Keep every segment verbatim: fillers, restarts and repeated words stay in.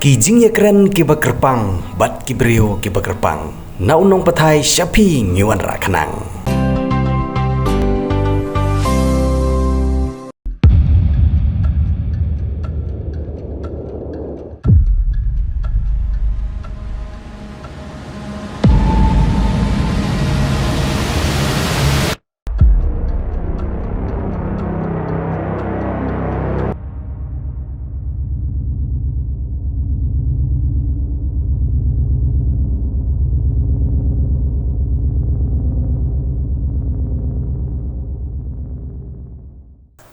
Ki jingïakren kiba kyrpang bad ki briew kiba kyrpang. Na u nongpathai sha phi ngi wanrah khnang.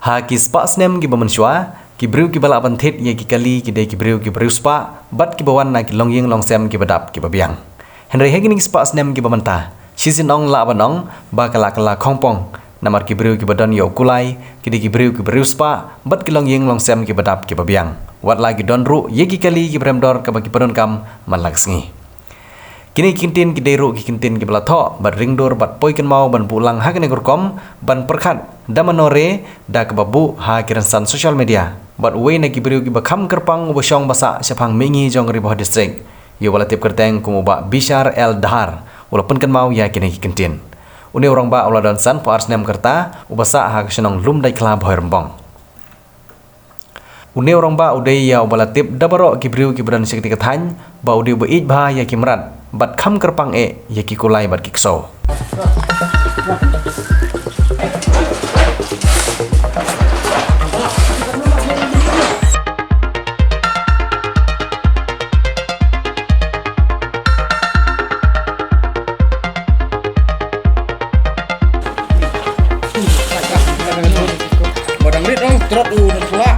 Ha ki spah snem kiba mynshuwa, ki briew kiba lah ban thied ïa ki kali ki dei ki briew kiba riewspah bad kiba wan na ki longïing longsem kiba dap kiba biang. Hynrei ha kine ki spah snem kiba mynta, shisien ong lah ban ong ba ka la kylla khongpong. Namar ki briew kiba don ïa u kulai ki dei ki briew kiba riewspah bad ki longïing longsem kiba dap kiba biang. Wat la ki don ruh ïa ki kali kiba rem dor kaba ki pyndonkam man la ka sngi. Kine ki kyntien ki dei ruh ki kyntien kiba la thoh bad ringdur bad poi kynmaw ban buh lang ha kane ka rukom ban pyrkhat da mano re da kaba buh ha ki rynsan social media. Bad uwei na ki briew kiba kham kyrpang uba shong ba sah shaphang mihngi jong Ri Bhoi District, ïa uba la tip kyrteng kum u Bah Bishar L Dhar, u la pynkynmaw ïa kine ki kyntien. Une u rangbah u la don sanphew ar snem ka rta, uba sah ha ka shnong Lumdaitkhla, Bhoirymbong. Une u rangbah u dei ïa uba la tip da baroh ki briew kiba don sha katei ka thaiñ ba u dei uba ïeit bha ïa ki mrad bad kham kyrpang eh ïa ki kulai bad ki ksew. Ba dang rit dong, trot u na pula.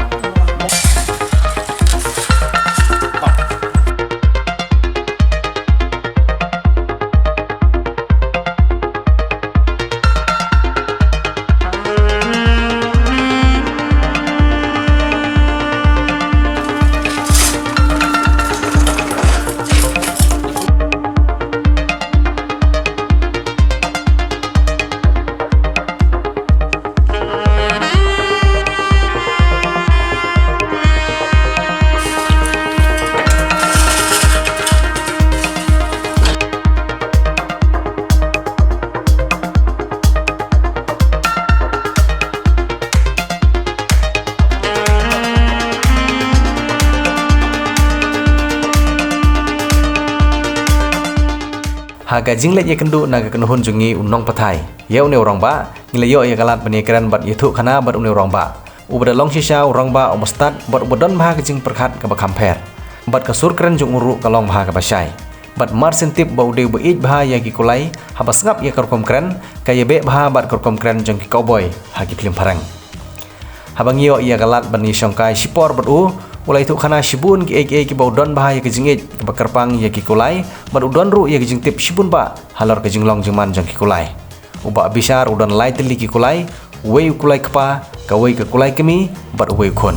Ha ka jingleit ïakynduh na ka kynhun jong ngi u nongpathai ïa une u rangbah, ngi la ïoh ïa ka lad ban ïakren bad ïathuhkhana bad une u rangbah. Uba da long shisha u rangbah uba stad bad uba don bha ka jingpyrkhat kaba kham pher. Bad ka sur kren jong u ruh ka long bha kaba shai. Bad mar shen tip ba u dei uba ïeit bha ïa ki kulai, haba sngap ïa ka rukom kren, ka ïabeh bha bad ka rukom kren jong ki cowboy ha ki phlim phareng. Haba ngi ïoh ïa ka lad ban ïashongkai shipor bad u, u la ïathuhkhana shibun kiei kiei kiba u don bha ïa ka jingïeit kaba kyrpang ïa ki kulai, bad u don ruh ïa ka jingtip shibun bha halor ka jinglong jingman jong ki kulai. U Bah Bishar u don lai tylli ki kulai, uwei u kulai kpa, kawei ka kulai kmie, bad uwei u khun.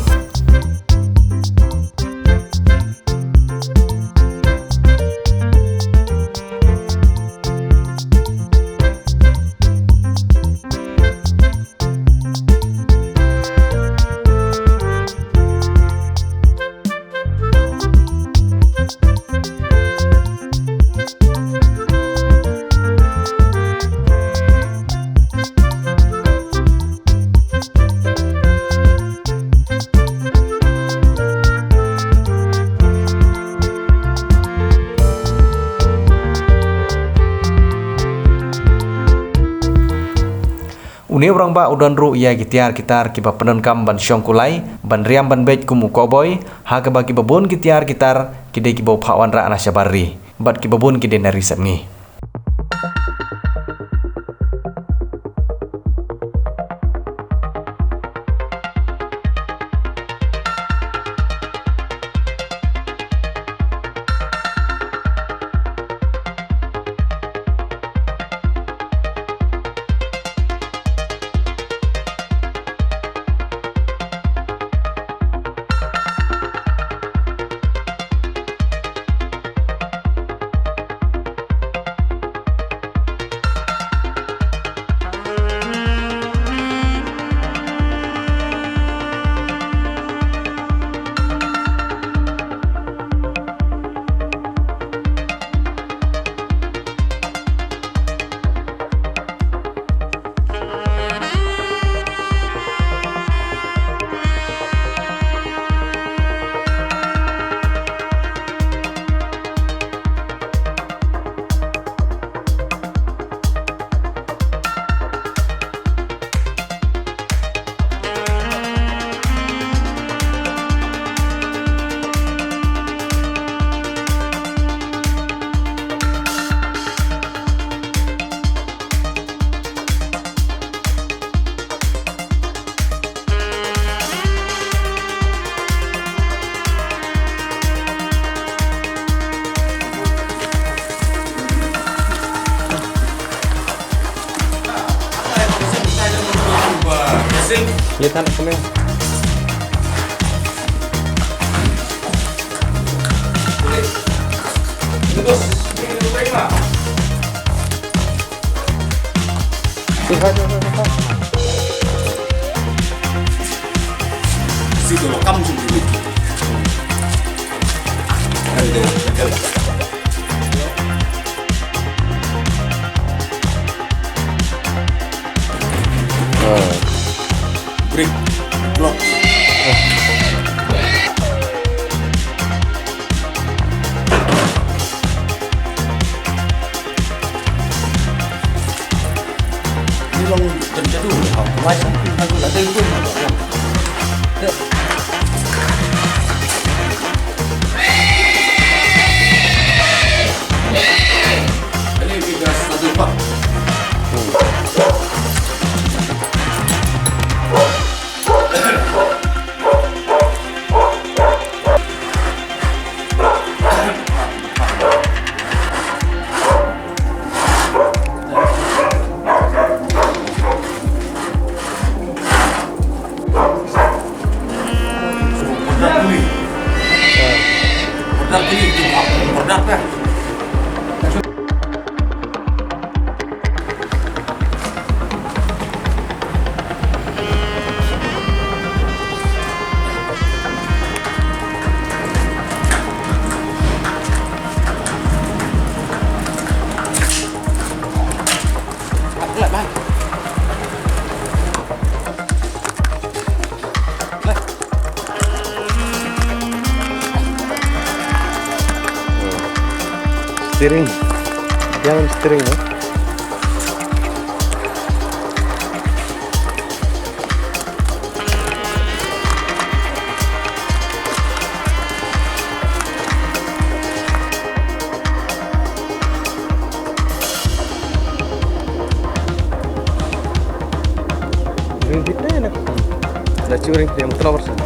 Une u rangbah u don ruh ïa ki tiar ki tar kiba pyndonkam ban shong kulai, ban riam ban beit kum u cowboy, ha kaba kiba bun ki tiar ki tar ki dei kiba u phah wanrah na shabar ri, bad kiba bun ki dei na ri sepngi. Ye than kumne. Sito lo kam jong ni. Brick block. Ni long dan jadu. Mai sang pin aku la dei pun. Ini kita satu pak. Steering. Jangan steering, ya. Ring kita na. Na churing dia mutla bersa.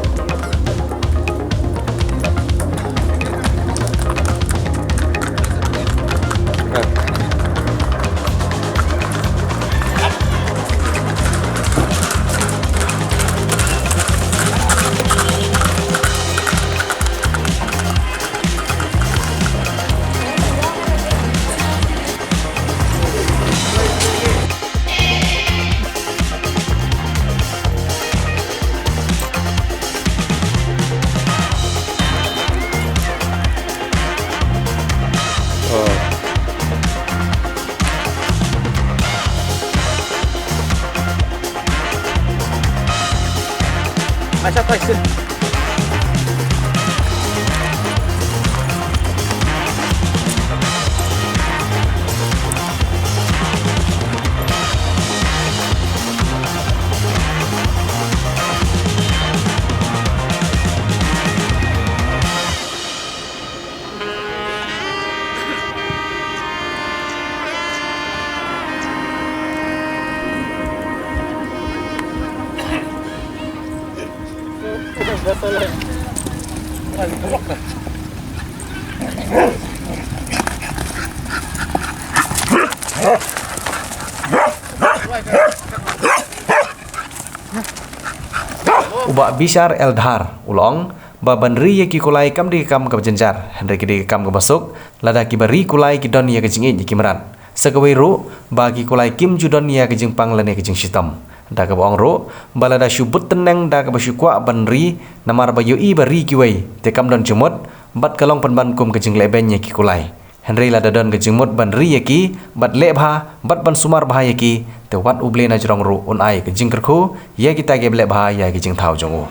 U Bah Bishar L Dhar u la ong ba ban ri ïa ki kulai kam dei ka kam kaba jynjar, hynrei ka dei ka kam kaba suk lada kiba ri kulai ki don ïa ka jingïeit ïa ki mrad. Sa kawei ruh ba ki kulai kim ju don ïa ka jingpang lane ka jingshitom. Da kaba ong ruh ba lada shu bud tneng da kaba shu kwah ban ri namar ba ïohi ba ri kiwei te kam don jingmut, bad ka long pynban kum ka jinglehbeiñ ïa ki kulai. Hynrei lada don ka jingmut ban ri ïa ki bad leh bha bad ban sumar bha ïa ki, te wat U Blei na jrong ruh un ai ka jingkyrkhu ïa kita kiba leh bha ïa ki jingthaw jong u.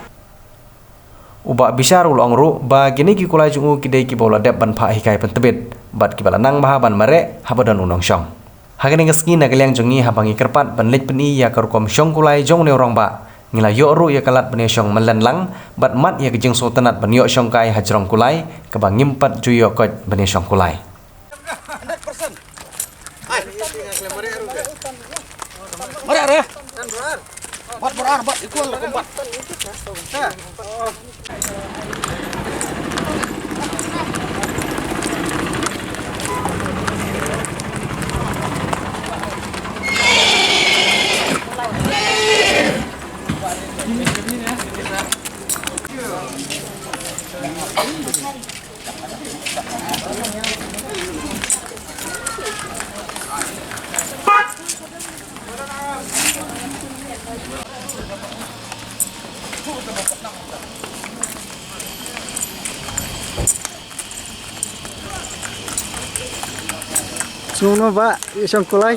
U Bah Bishar u la ong ruh ba kine ki kulai jong u ki dei kiba u la dep ban phah hikai pyntbit bad kiba la nang bha ban mareh haba don u nongshong. Ha kane ka sngi na ka liang jong ngi haba ngi kyrpad ban leit pyni ïa ka rukom shong kulai jong une u rangbah, ngi la ïoh ruh ïa ka lad ban ïashong mlien lang bad mad ïa ka jingsngewtynnat ban ïoh shong kai ha jrong kulai kaba ngim pat ju ïoh koit ban ïashong kulai. Nung no ba, isang kulay.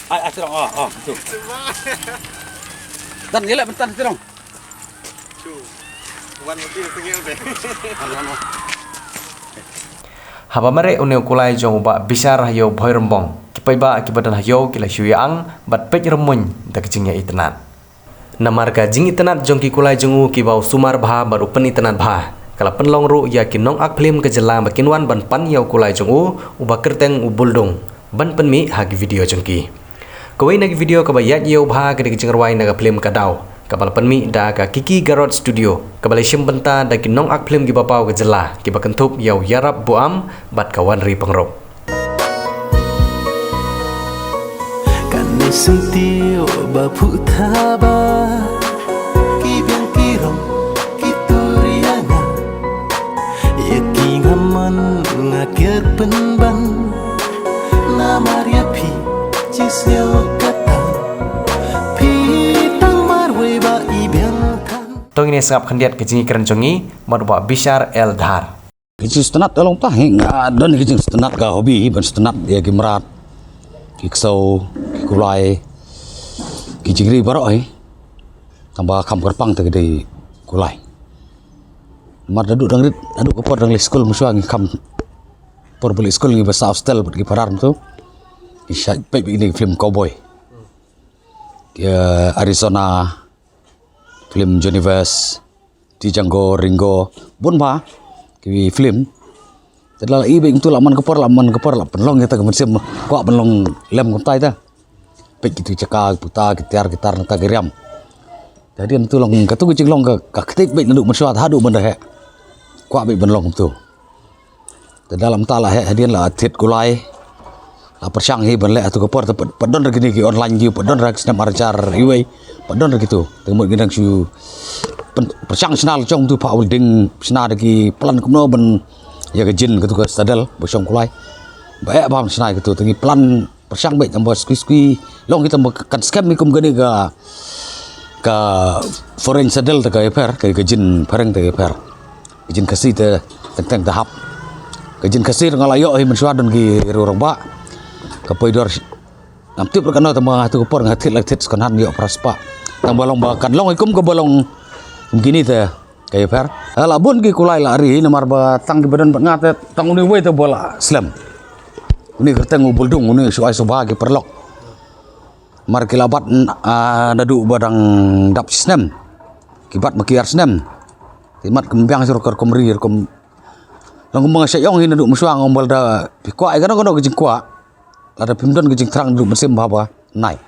Ai, ai, Tirong, ah, ah, tu. Dan, yela bentan, Tirong. Haba mareh une u kulai jong u Bah Bishar ha ïew Bhoirymbong, ki paidbah kiba don ha ïew ki la shu ïa-ang bad peit rymmuiñ da ka jingïaitynnad. Namar ka jingitynnad jong ki kulai jong u kiba u sumar bha bad u pynitynnad bha, ka la pynlong ruh ïa ki nong-ak phlim ka jylla ba kin wan ban pan ïa u kulai jong u uba kyrteng u Buldung ban pynmih ha ki video jong ki. Kawei na ki video kaba ïaid ïew bha ka dei ka jingrwai na ka phlim Ka Daw kaba la pynmih da ka Kiki Garod Studio, kaba la shim bynta da ki nong-ak phlim kiba paw ka jylla kiba kynthup ïa u Ïarap Buam bad ka Wanri Pyngrope. Kan ni senti ba phu thaba ki biang ki rong ki turiana. Ïa ki nga man nga kiar pynban. Namar ïa phi chi sngewkata. Phi tang marwei ba i biang than. To ngin ïa sngap khyndiat ka jingïakren jong ngi bad u Bah Bishar L Dhar. Ki jingsngewtynnat ka long ta hi, nga don ki jingsngewtynnat ka hobby ban sngewtynnat ïa ki mrad, ki ksew, ki kulai, ki jingri baroh hi. Tang ba kham kyrpang te ka dei kulai. Namar naduh dang rit, naduh ka por dang leit skul mynshuwa ngi kham, por ba leit skul ngi ba sah hostel bad ki para kumto. Ngi shait peit bad kine ki film cowboy. Ki, eh, Arizona, film Johnny West, Django, Ringo, bun bha ki film. Te la i beit kumto la man ka por, la man ka por, la pynlong ïa ta ka mynsiem, kwah pynlong lem kumta ïa ta. Peit kito ki jaka, ki puta, ki tiar, ki tar, nangta ki riam. Te hadien to long kato ka jinglong ka, ka ktieh beit naduh mynshuwa haduh mynta heh. Kwah beit ban long kumto. Te da la mynta la heh hadien la thied kulai. La pyrshang hi ban leh ha tu ka por te pat, pat don re kine ki online ki, pat don re ki snem ar hajar iwei, pat don re kito. Te mut ngi dang shu pyn-, pyrshang shna la jong tu, phah welding, shna da ki plan kumno ban ïa ka jin katu ka saddle ba shong kulai. Ba eh bam shna katu te ngi plan pyrshang beit tang ba skui skui long hi tang ba kan skhem hi kum kane ka, ka foreign saddle te ka ïapher, ka, ka jin phareng te ka ïapher. Ka jin Khasi te teng teng te hap. Ka jin Khasi nga la ïoh hi mynshuwa don ki riew rangbah. Ka poi dor ngam tip re katno tang ba nga tu ka por nga thied la thied second hand ïoh phra spah. Tang ba long ba kan long hi kum kaba long kum kine te ka ïapher. Ha la bun ki kulai la ri namar ba tang kiba don bad nga te tang une uwei te ba la slem. Une kyrteng u Buldung, une shu ai sngewbha ki paralok. Mar ki la bat, ah, naduh ba dang dap shi snem. Ki bat ma ki ar snem. Te mat kum biang shi rukom ri rukom. Long kum nga sha ong hi naduh mynshuwa nga ong ba lada phi kwah ïa kano kano ka jingkwah, lada phim don ka jingthrang naduh mynsiem bha bha, nai.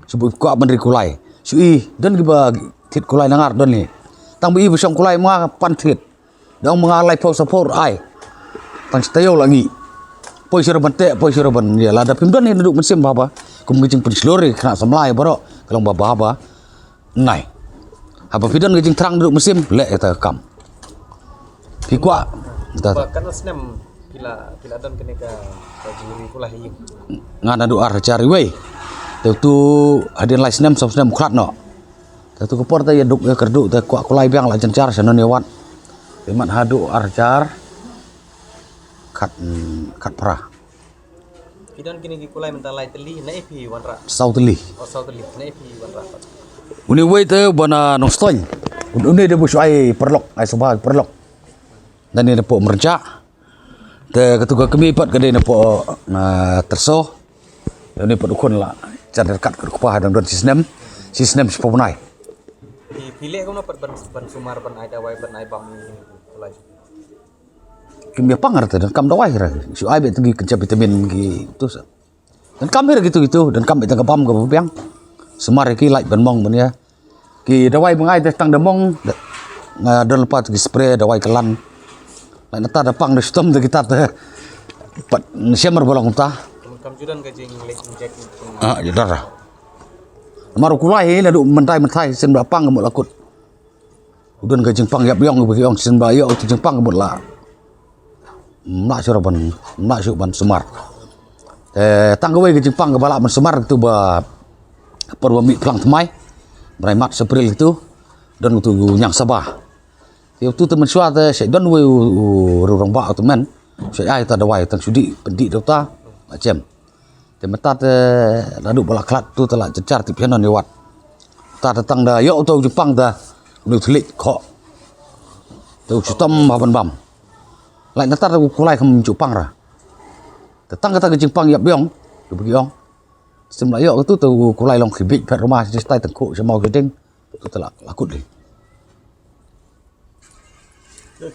Shu bun kwah ban ri kulai. Shu i don kiba thied kulai nangar don hi. Tang ba i ba shong kulai ma nga pan thied. Dang ma nga laiphew saphew ai. Tang shi taïew la ngi. Poi shuh ban teh, poi shuh ban ïa, lada phim don hi naduh mynsiem bha bha. Kum ka jingpynshlur ïa ki khynnah samla ïa baroh ka long ba bha bha. Nai. Haba phi don ka jingthrang naduh mynsiem, leh ïa ta ka kam. Phi kwah. Ta. Ba katno snem phi la, phi la don kane ka, ka jingri kulai ha ïing? Nga naduh ar hajar iwei. Te tu hadien lai snem, saw snem khlad noh. Te tu ka por te ïa duk ïa kyrduh te kwah kulai biang la jynjar sha nonïawad. Te mat haduh ar hajar khat, mm, khatphra. Phi don kine ki kulai mynta lai tylli, naei phi wanrah? Saw tylli. Oh, saw tylli, naei phi wanrah? Une uwei te uba na Nongstoiñ. Une de ba shu ai paralok, ai sngewbha paralok. Dan ïa napoh Mrynjah. Te katu ka kmie pat ka dei napoh, ah, Tyrso. Te une pat u khun la jan ryngkat ka kpa, dang don shi snem, shi snem shiphew bnai. Phi, phi leh kumno pat ban, ban sumar, ban ai dawai, ban ai bam ïa ki kulai? Kim ïa pang re te, donkam dawai re. Shu ai beit tang ki kynja vitamin ki tu sa. Donkam hi re kitu kitu, donkam beit tang ka bam kaba biang. Sumar ïa ki, lait ban mong ban ïa. Ki dawai ba nga ai te tang da mong, da, nga don lypa te ki spray dawai kylla. Lait nangta da pang da shitom te kita te pat shem re ba long kumta. Kam ju don ka jingleh inject. Ah, ju don re. Namar u kulai hi naduh mynta mynta shisien ba la pang ka mut la kut. U don ka jingpang ïap ïong ba ki ong shisien ba ïoh u jingpang ka mut la. Ym lah shuh ban, ym lah shuh ban sumar. Te tang kawei ka jingpang kaba lah ban sumar katu ba por ba mih phlang thymmai. Bnai March April kitu, don utu u Niang Saba. Te utu te mynshuwa te shu don uwei u, u rangbah utu men. Shu ai ta dawai tang shu dih pyndih da uta. La jem. Te mynta te naduh ba la khlad tu te la jynjar tip sha non ïa wat. Ta te tang da ïoh uta u jingpang ta. Une u thylliej khoh. Te u shitom ha ban bam. Lait na ta te u kulai kam ju pang ra. Te tang kata ka jingpang ïap biang. Ka bagi ong. Stem la ïoh katu te u kulai long ki biej phet ruma shi tai tang khoh sha mau ki ding. Tu te la la kut li.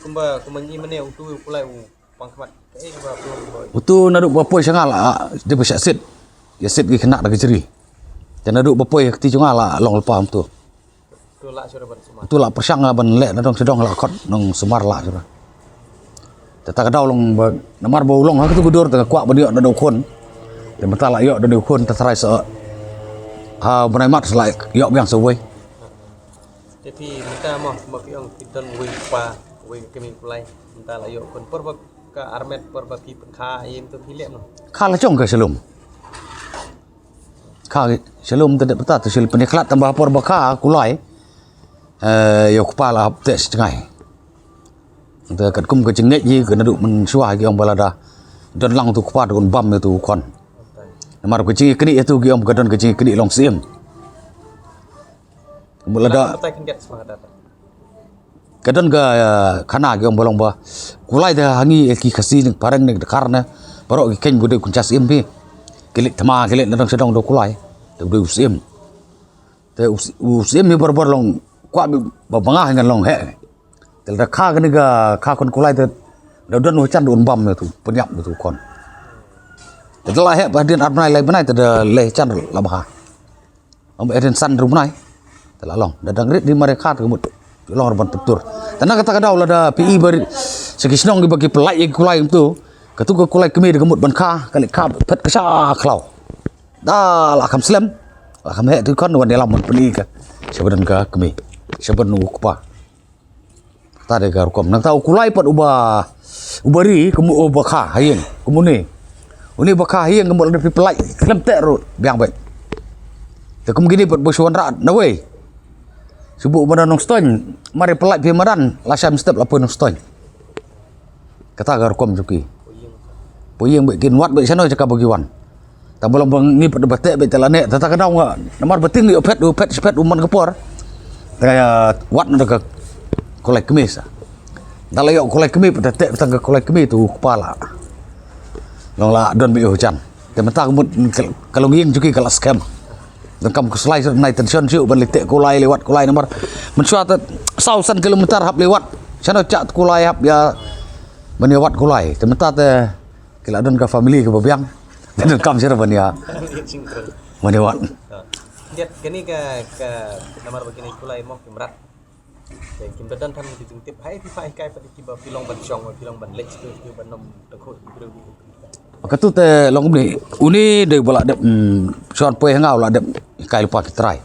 Kumba kumba ngi mane utu u kulai u pang khmat. Kaei ba pang ba. Utu naduh ba poi sha nga la, ah, dei ba shah sit. Ïa sit ki khynnah da ka jri. Te naduh ba poi kti jong nga la long lypa utu. Utu la shuh ban sumar. Utu la pyrshang ban leh na dong sha dong la khot nong sumar la shuh. Te ta ka daw long ba namar ba u long ha katu ka dur te ka kwah ban ïoh na dong khun. Te mynta la ïoh na dong khun te tharai sa. Ha bnai March la ïoh biang sa uwei. Te phi mynta mo, mo phi ong phi don uwei u kpa, uwei u kmie u kulai. Mynta la ïoh khun por ba ka armet por ba phi pynkha ïa mynta phi leh mo. Kha la jong ka shalom. Kha shalom te dep ta te shil pynkhlad tang ba por ba kha kulai. Eh, ïa u kpa la hap te shi jngai. Te katkum ka jingngeit hi ka naduh mynshuwa ki ong ba lada don lang tu kpa tu bam ïa tu khon. Namar ka jingknieh ïa tu ki ong ka don ka jingknieh long syiem. Mut lada. Ka don ka, eh, khana ki ong ba long ba kulai da hangi, eh, ki Khasi ne Phareng ne Dkhar ne. Baroh ki khein ba dei khun cha syiem phi. Ki leit thma ki leit na dong sha dong da kulai. Da u dei u syiem. Te u s-, u syiem hi barbar long kwah ba, ba nga ngan long heh. Te lada kha kane ka kha khon kulai te da don u chan da un bam ne tu pynïap ne tu khon. Te da la heh ba hadien ar bnai lai bnai te da leh chan la bha. Ym hadien san ru bnai. Te la long da dang rit di mare kha te ka mut long ra ban pyntur. Te na kata ka daw lada phi i ba ri sa ki shnong ki ba ki pynlait ïa ki kulai tu. Katu ka kulai kmie da ka mut ban kha ka leh kha phet ka sha khlaw. Da la kham slem, la kham heh tu khon wan ïalam wan pyni ka. Sha ba don ka kmie, sha ba don u kpa. Kata dei ka rukom. Nangta u kulai pat uba, uba ri, kum uba kha ha ïing, kum une. Une ba kha ha ïing kum la da phi pynlait khlem teh ruh biang beit. Te kum kine pat ba shu wanrah nawei. Shu buh ba na Nongstoiñ, mar ïa pynlait phi madan, la shai mynstep la poi Nongstoiñ. Kata ka rukom jong ki. Poi ïing beit kin wad beit shano jaka ba ki wan. Tang ba long ba ngi pat ba teh beit te la neh, te ta ka daw nga. Namar ba tieng ïoh phet, ïoh phet, phet u man ka por. Te nga ïa wad na ka kulai kmie sa. Da la ïoh kulai kmie pat te teh tang ka kulai kmie tu kpa la. Long la don beit ïoh jan. Te mynta ka mut ka, ka long ïing jong ki ka la skhem. Donkam ka slai shuh nai tension shuh ban leit teh kulai leit wad kulai namar. Mynshuwa te saw san kilometer hap leit wad. Shano cha kulai hap ïa ban ïa wad kulai. Te mynta te ki la don ka family kaba biang. Te donkam shuh ban ïa. Ban ïa wad. Diat kane ka, ka namar ba kine kulai mo ki mrad. Te kim da don than ki jingtip hai phi pha hikai pat ki ba phi long ban shong, phi long ban leit sha ki ban nym tangkho ki briew. Katu te long kumne, une dei ba la dep, mm, shon poi ha nga u la dep hikai lypa ki trai.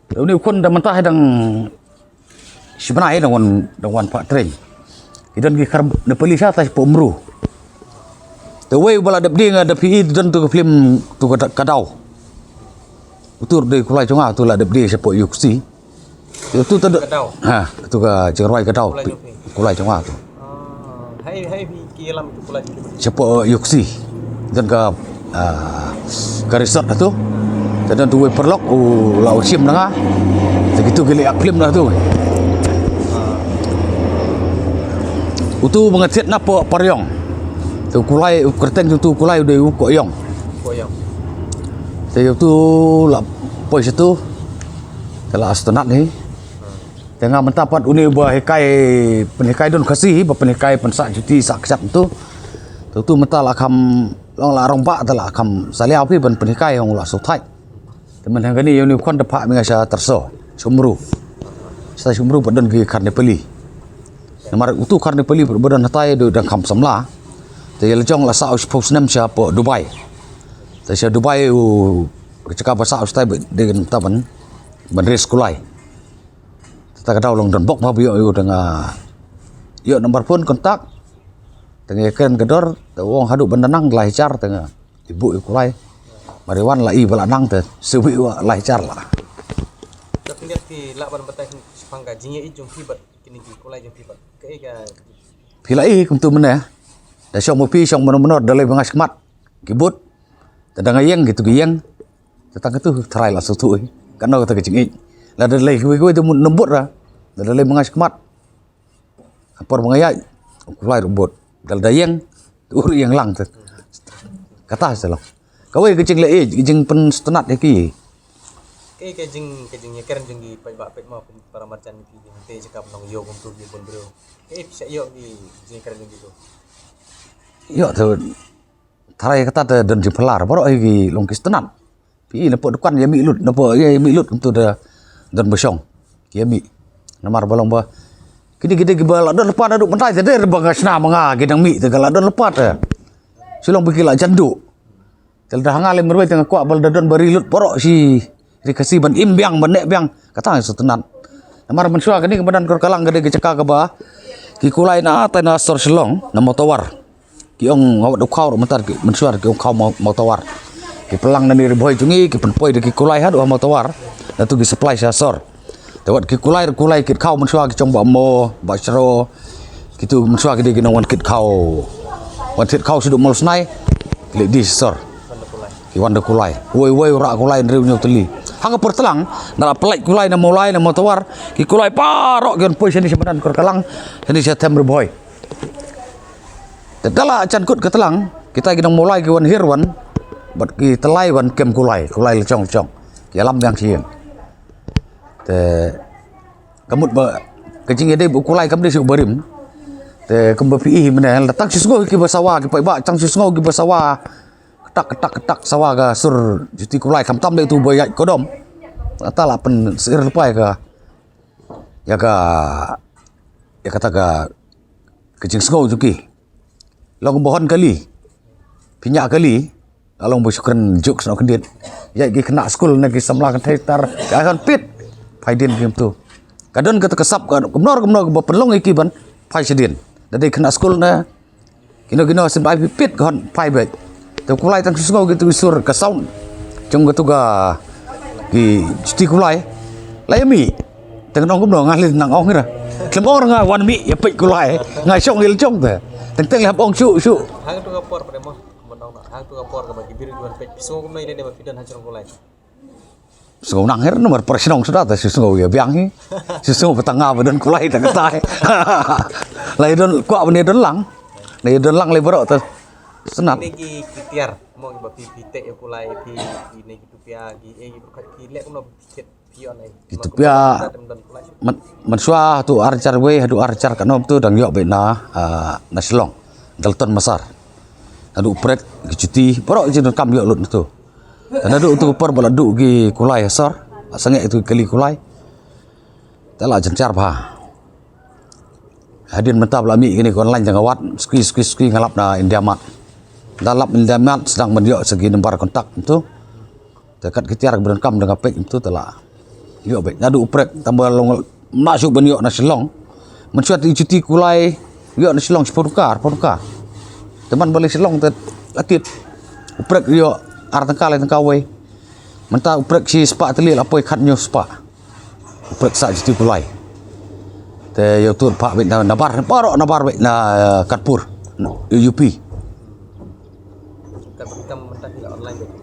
Te une u khun da mynta hi dang shi bnai dang wan, dang wan pha train. Ki don ki khar Nepali sha ta shapoh Mru. Te uwei ba la dep die nga da phi i don tu ka film tu ka, ka daw. Utu dei kulai jong nga tu la dep die shapoh Yuksi. Utu ta dei. Ka daw. Ha, tu ka jingrwai ka daw. Kulai jong phi. Kulai jong nga tu. Ah, hai, hai phi ki lam tu kulai jong phi. Shapoh Yuksi. Don ka, ah, ka resort tu. Te don tu wei paralok u la u shim na nga. Te kitu ki leh ak film na tu. Ah. Utu ba nga thied na poh Pariong. Tu kulai u kyrteng tu, tu kulai u dei u Koyong. Koyong. Te utu la poi sha tu. Te la astronaut ni. Te nga mynta pat une ba hikai, pynhikai don Khasi, ba pynhikai pynsah juti sah kjat tu. Te utu mynta la kham long la rangbah te la kham salia phi ban pynhikai ong la shu thait. Te mynta kane ïa une u khon te phah mynta sha Terso, sha Umru. Sha Umru pat don ki khar Nepali. Namar utu khar Nepali pat ba don hatai dang kham samla. Te ïa la jong la sah u shiphew snem shapoh Dubai. Te sha Dubai u ka jaka ba sah u shatai ba dei mynta ban, ban raise kulai. Te ta ka daw long don bok ma ba ïoh ïoh dang, ah, ïoh number phone contact. Te nga ïa kren ka dor, te u ong haduh ban da nang lai hajar te nga. I buh i kulai. Mar i wan la i ba la nang te, shu buh i wa lai hajar la. Phi lah ban batai shaphang ka jingïaid jong phi bad kine ki kulai jong phi bad kaei ka. Phi la ïohi kumtu mynne. Da shong ma phi shong mano mano da lei ba nga shmat. Ki bud. Te da nga ïeng kitu ki ïeng. Te tang katu tharai la sngewthuh hi. Kano kata ka jingïeit. La da lei kiwei kiwei te mut nambut ra. Da lei ba nga shmat. Ka por ba nga ïaid. Kulai ruh bud. Da la da ïeng. Te u ruh ïeng lang te. Kata sa long. Kawei ka jingleh ïeit, ka jingpynsngewtynnat ïa ki. Kaei ka jing, ka jingïakren jong ki paidbah paidmar kum para marjan ki jingte jaka ban long ïew kumtu ki bun briew. Kaei phi sa ïoh ki jingïakren jong ki tu. Ïoh te tharai kata te don jingphylla baroh hi ki long ki sngewtynnat. Phi i na pdeng dukan ïa mih lut, na pdeng ïa mih lut kumtu te don ba shong. Ki ïa mih. Namar ba long ba kine ki dei kiba la don lypa naduh mynta te dei ba nga shna ma nga ki dang mih te ka la don lypa te. Shu long ba ki la jan duh. Te lada ha nga lei marwei te nga kwah ba lada don ba ri lut baroh shi ri Khasi ban im biang ban neh biang. Kata nga sngewtynnat. Namar mynshuwa kane ka madan Korkalang ka dei ka jaka kaba ki kulai na tai na sor Shillong na Mawtawar. Ki ong nga wat u khaw ruh mynta ki mynshuwa ki ong khaw Maw-, Mawtawar. Ki pynlang na ni Ri Bhoi jong ngi ki pynpoi da ki kulai haduh ha Mawtawar. Na tu ki supply sha sor. Te wat ki kulai, kulai kit khaw mynshuwa ki jong Bah Mo, Bah Shro. Kitu mynshuwa ki dei ki nongwan kit khaw. Wan kit khaw shaduh Mawlai Snai. Ki leit die sha sor. Ki wan da kulai. Woi woi u rah kulai hynriew hynñiew tylli. Ha ka por tlang, da la pynlait kulai na Mawlai na Mawtawar. Ki kulai baroh ki wan poi shane sha madan Korkalang. Shane sha them Ri Bhoi. Te da la jan kut ka tlang, kita ki nong Mawlai ki wan hiar wan. Bad ki tylli wan kem kulai, kulai lachong lachong. Ki ïalam biang sha ïing. Te ka mut ba ka jingïadei bad u kulai kam dei shuh barim. Te kumba phi i hi mynne, la tang shu sngew kiba sawa, ki paidbah tang shu sngew kiba sawa. Ktak ktak ktak sawa ka sur juti kulai, khamtam dei tu ba ïaid kodom. Kata la pynsyier lypa ïa ka, ïa ka, ïa kata ka, ka jingsngew jong ki. Long ba hon kali. Pynïaid kali. Long ba shu kren juk snoh kyndit. Ïa ki khynnah skul ne ki samla kynthei tar. Ka hon pit. Phai dien ki kumtu. Ka don kata ka sap ka kumno kumno ba pynlong ïa ki ban phai shadien. Da dei khynnah skul ne. Kino kino syn bai pit ka hon phai beit. Te kulai tang shu sngew kitu ki sur ka sound. Jong katu ka ki juti kulai. La ïa mih. Tang nong kumno nga leh nang ong ira. Khlem ong nga wan mih ïa peit kulai. Nga shong ïa la jong te. Teng teng leh hap ong shu shu. Hang tu ka por pre mo. Mo nong na. Hang tu ka por ka ba ki briew ki wan peit. Sngew kumno ïa leh ba phi don ha jrong kulai. Sngew nang her namar para shnong suda te shu sngew ïa biang hi. Shu sngew ba tang nga ba don kulai tang kata hi. La ïa don kwah ban ïa don lang. La ïa don lang lei baroh te. Sngewtynnat. Kine ki, ki tiar mo ki ba phi, phi teh ïa kulai phi, phi ne ki tupia ki, eh, ki pyrkhat ki leh kumno phi kit. Ki tupia man, mynshuwa tu ar hajar wei haduh ar hajar khatno tu dang ïoh beit na, ah, na Shillong. Dalton Masar. Haduh u prek ki juti, baroh ki jingdonkam ïoh lut na tu. Te naduh tu por ba la duh ki kulai ha sor, la sangeh tu ki kali kulai. Te la jynjar bha. Hadien mynta ba la mih kine ki online te nga wad, skui skui skui nga lap na India Mart. Da lap India Mart sdang ban ïoh sa ki number contact tu. Te kat ki tiar ba donkam da nga peit kumtu te la ïoh beit. Naduh u prek tang ba long mlak shuh ban ïoh na Shillong. Mynshuwa te i juti kulai ïoh na Shillong shiphew tyngka, arphew tyngka. Te man ba leit Shillong te la kit. U prek ïoh ar tyngka lai tyngka wei. Mynta u prek shispah tylli la poi khathynñiew spah. U prek sa juti kulai. Te ïoh tur phah beit na, nabar, baroh nabar beit na, eh, Katpur. U P.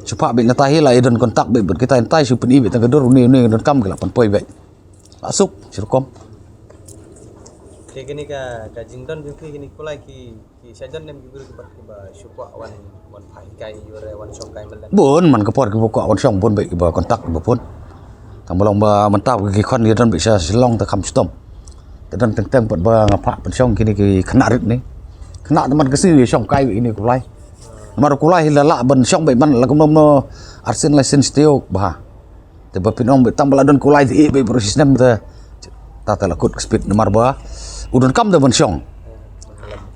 Shu phah beit na tai hi la ïa don contact beit bad kita tai shu pyni beit tang ka dur une une donkam ki la pynpoi beit. La suk, shu rukom. Te kine ka, ka jingdon jong phi kine kulai ki, ki sha jan ne em ki briew kiba, kiba shu kwah wan, wan phah hikai ïa u re wan shong kai malen. Bun man ka por kiba kwah wan shong bun beit kiba contact kiba phone. Tang ba long ba mynta ki khon ïa don beit sha Shillong te kham shitom. Te don teng teng pat ba nga phah pynshong kine ki khynnah rit ne. Khynnah te man ka sngi ïa shong kai beit kine kulai. Namar kulai hi la lah ban shong beit man la kumno kumno arsien laisien shu tei bha. Te ba phin ong beit tang ba la don kulai te ïeh beit baroh shi snem te. Ta te la kut ka speed namar ba u donkam te ban shong.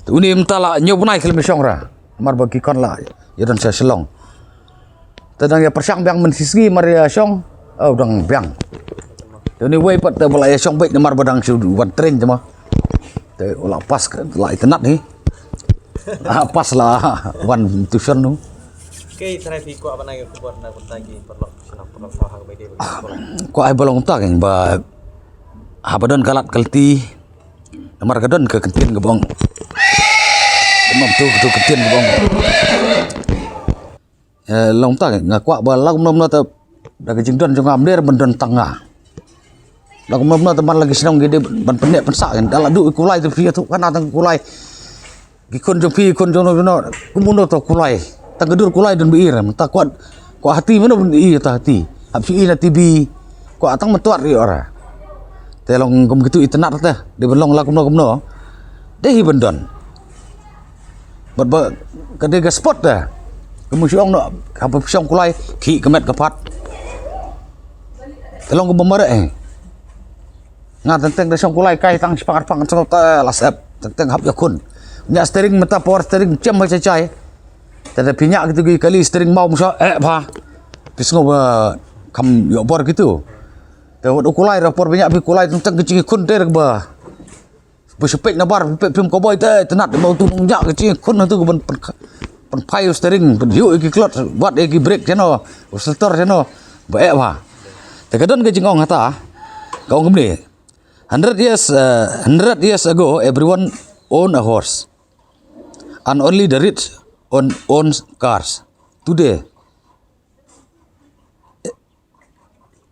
Te une mynta la hynñiew bnai khlem shong ra. Namar ba ki khon la ïa don sha Shillong. Te dang ïa pyrshang biang mynshisngi mar ïa shong. Oh, dang biang. Te une wei pat te ba la ïa shong beit namar ba dang shu wan train te ma. Te u la pass ka la itynnat hi. Ah, pass la wan tuition nu. Kei trai phi kwah ban ai ka khubor na kumta ki paralok, shnong paralok ha ka bai dei ba ki paralok. Kwah ai ba long kumta keng ba haba don ka lad ka lynti, namar ka don ka kyntien ka bong. Ka mam tu tu kyntien ka bong. Eh, long kumta keng, nga kwah ba la kumno kumno ta da ka jingdon jong nga mder ban don tang nga. La kumno kumno te man la ki shnong ki dei ban pynneh pynsah, da la duh i kulai te phi ïathuh khana tang kulai. Ki khun jong phi, khun jong no jong no, kumno to kulai. Tang ka dur kulai don ba i ra, mynta kwah, kwah hati mano ban i ta hati. Hap shu i na T V, kwah tang myntuat ri ora. Te long kum kitu i tnat te, dei ban long la kumno kumno. Dei hi ban don. Bad ba ka dei ka spot te. Ka mut shu ong noh, haba phi shong kulai, khih ka met ka phad. Te long kumba mareh eh. Nga teng teng da shong kulai kai tang shipang arpang shong te la sep. Teng teng hap ïakhun. Ñiah steering mynta power steering jem ha chai chai. Te da phi ñiah kitu ki kali steering maw msha eh pha. Phi sngew ba kham ïoh bor kitu. Te wat u kulai ra por ba ñiah phi kulai teng teng ki jingkhun te ra ba. Ba shu peit na bar, peit phim koboi te, te nat ba utu nong jak ka jingkhun utu ban pyn-, pynphai u steering, pynhiu ïa ki clutch, wat ïa ki brake jano, u selector jano, ba eh ba. Te ka don ka jingong hata, ka ong kumne. Hundred years, uh, hundred years ago, everyone owned a horse. And only the rich own, own cars. Today,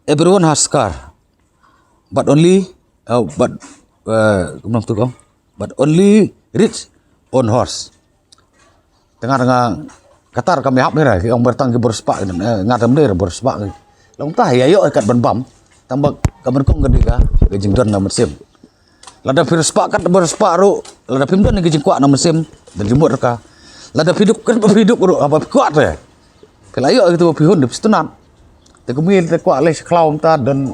everyone has car, but only, uh, but, uh, kumno tu kong? But only rich own horse. Tengah tengah katar kami hap mira, ki ong bertang ki bersepak, eh, ngat mder bersepak. Long tah ya yo kat ban bam, tambak kamen kong kedika, ke jingdon na mynsiem. Lada phi respect kat ba respect ruh, lada phim don ki jingkwah na mynsiem, dan jumut reka. Lada phi duk kat ba phi duk ruh, haba phi kwah te. Phi la ïoh kitu ba phi hun dep stunat. Te kumne te kwah lei sha khlaw mynta don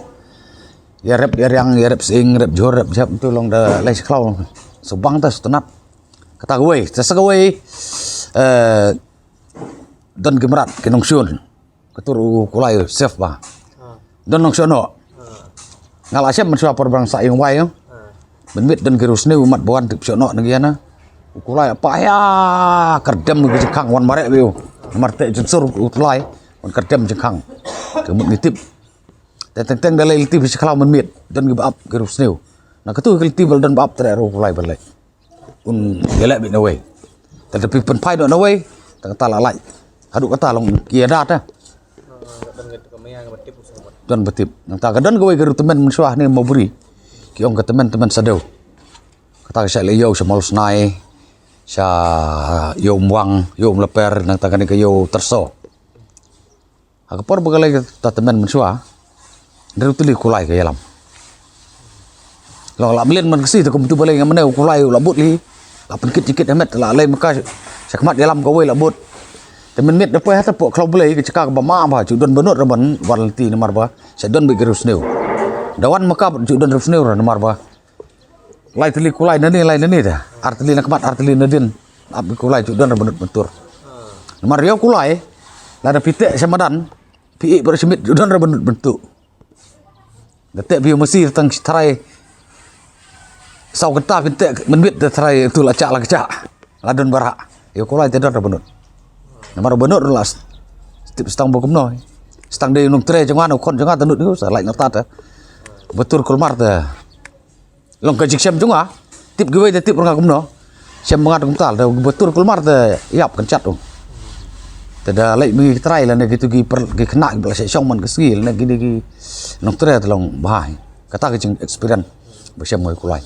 ïa rep ïa riang, ïa rep sing, rep jhur, rep jhep tu long da lei sha khlaw. Subang ta stunat. Kata kawei, te sa kawei, eh, don ki mrad, ki nongshun. Ka tur u kulai safe ba. Don nongshun noh. Nga la shem mynshuwa por ba nga sah ïing wai. Mynmiet don ki riewsniew mat ba wan tip shun noh na ki ïa na. U kulai pa ïa kardem ki jingkhang wan mareh beiu. Namar te jingsur u kulai wan kardem jingkhang. Ka mut ngi tip. Te teng teng da lei lynti phi sha khlaw mynmiet don ki ba ap ki riewsniew. Na katu ki lynti ba la don ba ap te ruh u kulai ba lei. Un ïaleh beit na wei. Te da phi pynphai noh na wei, tang kata la lait. Haduh kata long ki ïada te. Don ba tip. Nangta ka don kawei ka riew tymmen mynshuwa ne Mawbri. Ki ong ka tymmen tymmen Sadew. Kata ka sha leh ïew sha Mawlsnai, sha ïew Umwang, ïew Umlaper, nangta kane ka ïew Terso. Ha ka por ba ka lei kata tymmen mynshuwa, da riew tylli kulai ka ïalam. Long la mlien man ka si te kumtu balei nga mane u kulai u la bud li. La pynkit jingkit ha met la lei maka sha khmat ïalam kawei la bud. Te mynmiet da poi ha te pok khlaw balei ka jaka kaba ma ba ju don ba nud ra ban wan lynti namar ba sha don beit ki riewsniew. Da wan maka ju don riewsniew ra namar ba lai tylli kulai na ni lai na ni da. Ar tylli na khmat ar tylli na dien. Ap ki kulai ju don ra ba nud myntur. Namar ïa u kulai lada phi teh sha madan phi ïeh ba shimit ju don ra ba nud myntur. Da teh phi masi tang shi tharai. Saw kynta phi teh mynmiet da tharai tu la chah la chah. La don ba rah. Ïa u kulai te don ra ba nud. Namar ba nud la s-, tip stang ba kumno. Stang dei u nongtrei jong nga u khon jong nga te nud ïa u sa lait na ta te. Ba tur kulmar te. Long ka jingshem jong nga, tip kiwei te tip ruh nga kumno. Shem ba nga te kumta, da ba tur kulmar te ïap kan chat u. Te da leit mynta ki trai lane kitu ki per-, ki khynnah kiba la shong man ka sngi lane kine ki nongtrei te long bha. Kata ka jing experience ba shem nga ïa u kulai.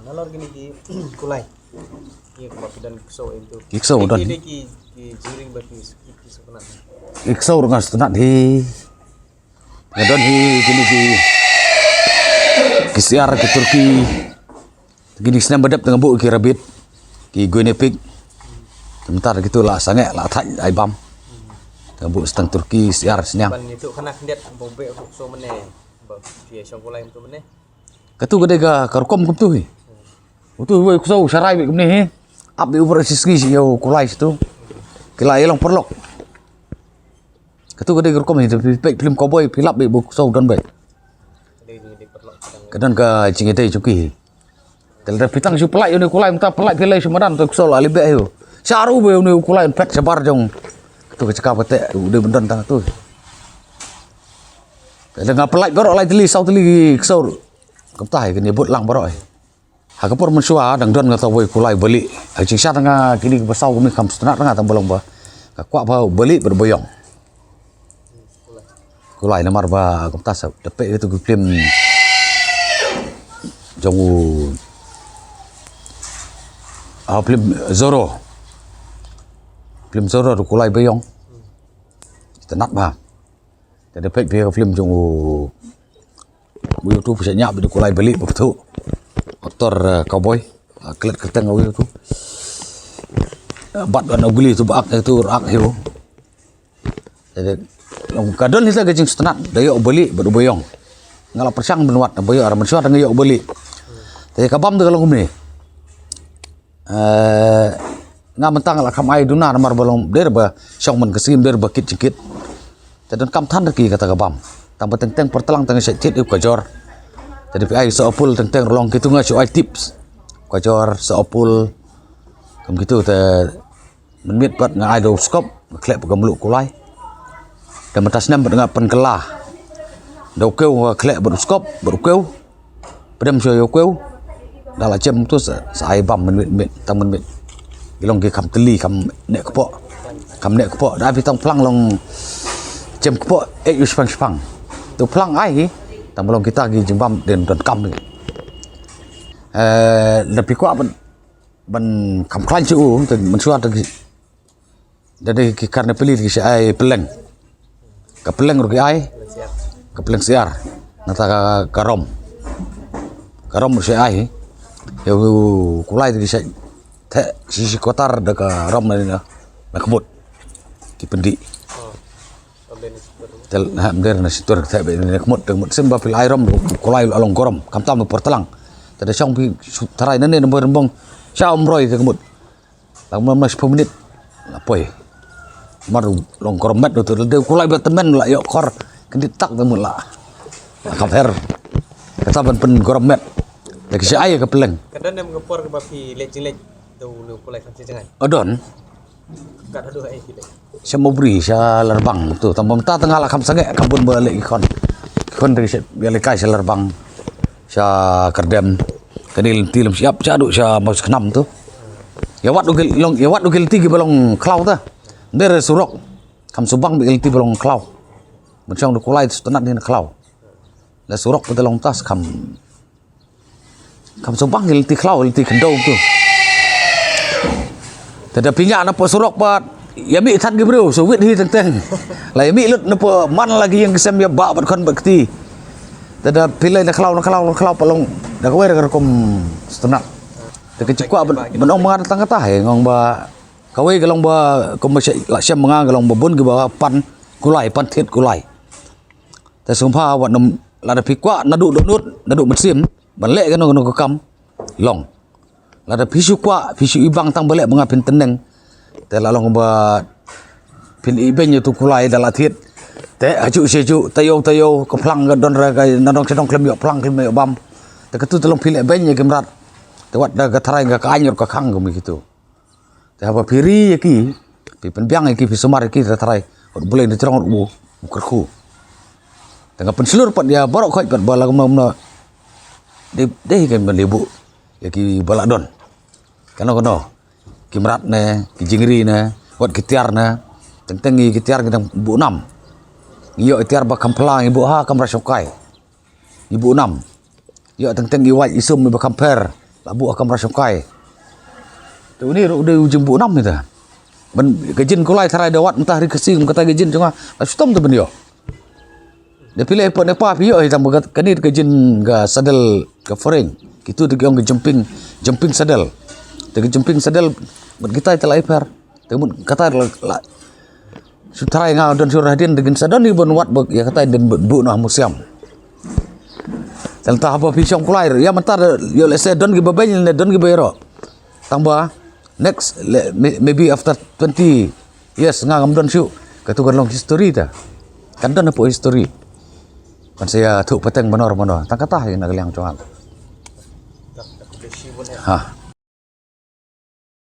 Nalor kine ki kulai. Ki kaba ki don ki ksew em tu. Ki ksew don. Ki, ki, ki jingring ba ki, ki, ki sngewtynnat. Ki ksew ruh nga sngewtynnat hi. Nga don hi kine ki, ki syiar ki turkey. Kine ki snem ba dep te nga buh ki rabbit, ki guinea pig. Te mynta kitu la sangeh la thait ai bam. Te nga buh stang turkey syiar sniang. Ban ïathuh khana khyndiat ba u beh u ksew mynne. Ba phi ïa shong kulai mynta mynne. Katu ka dei ka, ka rukom kumtu hi. Utu hi u ksew sharai beit kumne hi. Ap beit u bret shi sngi shi ïa u kulai shitu. Ki la ïa long paralok. Katu ka dei ka rukom hi, phi peit phlim cowboy, phi lap beit ba u ksew don beit. Ka don ka jingïadei jong ki hi. Te lada phi tang shu pynlait ïa une u kulai mynta pynlait phi leit sha madan te u ksew la leit beh hi u. Sharu ba une u kulai un phet shabar jong tu ka jaka ba te u dei ban don tang tu. Te nga pynlait baroh lai tylli saw tylli ki ksew. Kumta hi kane bud lang baroh hi. Ha ka por mynshuwa dang don nga ta wei kulai bali. Ha jingshisha nga kine kiba saw kumne kam sngewtynnat nga tang ba long ba ka kwah ba bali bad ba ïong. Kulai namar ba kumta sa da peit ïa tu ki film jong u, ah, film Zorro. Film Zorro tu kulai ba ïong. Sngewtynnat ba. Te da peit ïa ka film jong u, u YouTube sa nya ba tu kulai bali ba tu. Aktor, eh, cowboy. Ah, klet kyrteng u tu. Eh, Bad Wan Ugly tu ba ak tu ak hiu. Jadi, long ka don hi ta ka jingsngewtynnat, da ïoh bali bad u ba ïong. Nga la pyrshang ban wad, ba ïoh ar mynshuwa da nga ïoh bali. Te ka bam da ka long kumne. Eh, nga mynta nga la kham ai duna namar ba long der ba shong man ka sim der ba kit jingkit. Te don kam than da ki kata ka bam. Tang ba teng teng por tlang tang sha tit ïa ka jor. Te da phi ai sa opul teng teng long kitu nga shu ai tips. Ka jor sa opul. Kam kitu te Mynmiet pat nga ai da u skop, nga khleh bad ka mluh kulai. Te mynta snem pat nga pynkylla. Da u kew nga khleh bad u skop, bad u kew. Pdem shuwa ïa u kew. Da la jem tu sa, sa ai bam mynmiet, miet, tang mynmiet. Ki long ki kham tylli, kham neh kpoh. Kham neh kpoh. Da phi tang phlang long jem kpoh, eh, ïa u shipang shipang. Tu phlang ai hi, tang ba long kita ki jingbam dei don kam hi. Eh, da phi kwah ban ban kham khlaiñ sha u, te mynshuwa te ki, da dei ki kar ne peli ki sha ai pylleng. Ka pylleng ruh ki ai, ka pylleng siar. Nangta ka, ka rom. Ka rom ruh sha ai. Ïa u kulai te ki sha theh shi shi kotar da ka rom na, na, na khmut. Ki pyndih. Tel ha mder na situr theh ba na khmut, te khmut sim ba phi la ai rom, kulai la long gorom, kham tam por tlang. Te da shong phi shu tharai na ne na mber bong, sha um roi te khmut. Lang ma ma shiphew minit. La poi. Mar long gorom met tu, te kulai ba tymmen la ïoh khor, kyndit tak te khmut la. La kham her. Kata ban pyngorom met. Te ki sha ai ka pylleng. Ka don em ka por kaba phi leit jingleit, da u ne u kulai kham sha jngai? O don. Sha Mawbri, sha Larbang tu, tang ba mynta tang nga la kham sangeh, kham bun ba leh ki khon. Ki khon te ki sha, ïalehkai sha Larbang, sha Kyrdem. Kane lynti lem shyiap, sha duh sha Mawskhnam tu. Ïa wad u ki long, ïa wad u ki lynti kiba long khlaw ta. Ym dei re surok. Kham shu bang ba ki lynti ba long khlaw. Ban shong da kulai tu sngewtynnat hi na khlaw. La surok pat te long tas kham Kham shu bang ki lynti khlaw, lynti khyndew tu. Te da phi ñiah na poh surok pat ïa mih than ki briew, shu wit hi teng teng. La ïa mih lut na poh man la ki ïing ki sem ïa bah bad khon bad kti. Te da phi leit na khlaw, na khlaw, na khlaw pat long da kawei ka rukom sngewtynnat. Te ka jingkwah ban, ban ong ma nga tang kata hi, nga ong ba kawei ka long ba kum ba sha, la shem ma nga ka long ba bun kiba pan kulai, pan thied kulai. Te sngewbha wat nym, lada phi kwah naduh dohnud, naduh mynsiem ban leh kano kano ka kam, long. Lada phi shu kwah, phi shu ibang tang ba leh ba nga phin tneng. Te la long ba phin ibeiñ ïa utu u kulai da la thied. Te hajuh shajuh, taïew taïew, ka phlang ka don re ka nadong shadong khlem ïoh phlang khlem ïoh bam. Te katu te long phi leh beiñ ïa ki mrad. Te wat da ka tharai ka, ka aiñ ruh ka khang kumne kitu. Te haba phi ri ïa ki, phi pynbiang ïa ki, phi sumar ïa ki, te tharai, wat Blei na jrong ruh u, u kyrkhu. Te nga pynshlur pat ïa baroh khoit pat ba la kumno kumno. Dei, dei hi kan ban leh buh ïa ki ba la don. Kano kano. Ki mrad ne, ki jingri ne, wat ki tiar ne. Teng teng ïa ki tiar ki dang buh nam. Ngi ïoh ïa tiar ba kham pla ngi buh ha kamra shongkai. Ngi buh nam. Ïoh teng teng i wait i sum iba kham pher. La buh ha kamra shongkai. Te une ruh u dei u jingbuh nam ita. Ban ka jin kulai tharai da wad mynta ha ri Khasi kum kata ka jin jong nga. La shitom te ban ïoh. Da phi leh pat ne pa phi ïoh hi tang ba ka, kane ka jin ka saddle ka foreign. Kitu te ki ong ka jumping, jumping saddle. Te ka jumping saddle bad kitai te la i pher. Te mut kata la, la. Shu tharai nga don shu ra hadien te kin sa don hi ban wad bad ïa kata den buh noh ha museum. Te lada haba phi shong kulai ïa mynta ïoh lehse don kiba beiñ ne don kiba ïaroh. Tang ba next le, may-, maybe after twenty years nga ngam don shuh. Katu kan long history ta. Kan don hapoh history. Kan sa ïathuh pateng manor manor. Tang kata hi na ka liang jong nga. Ha.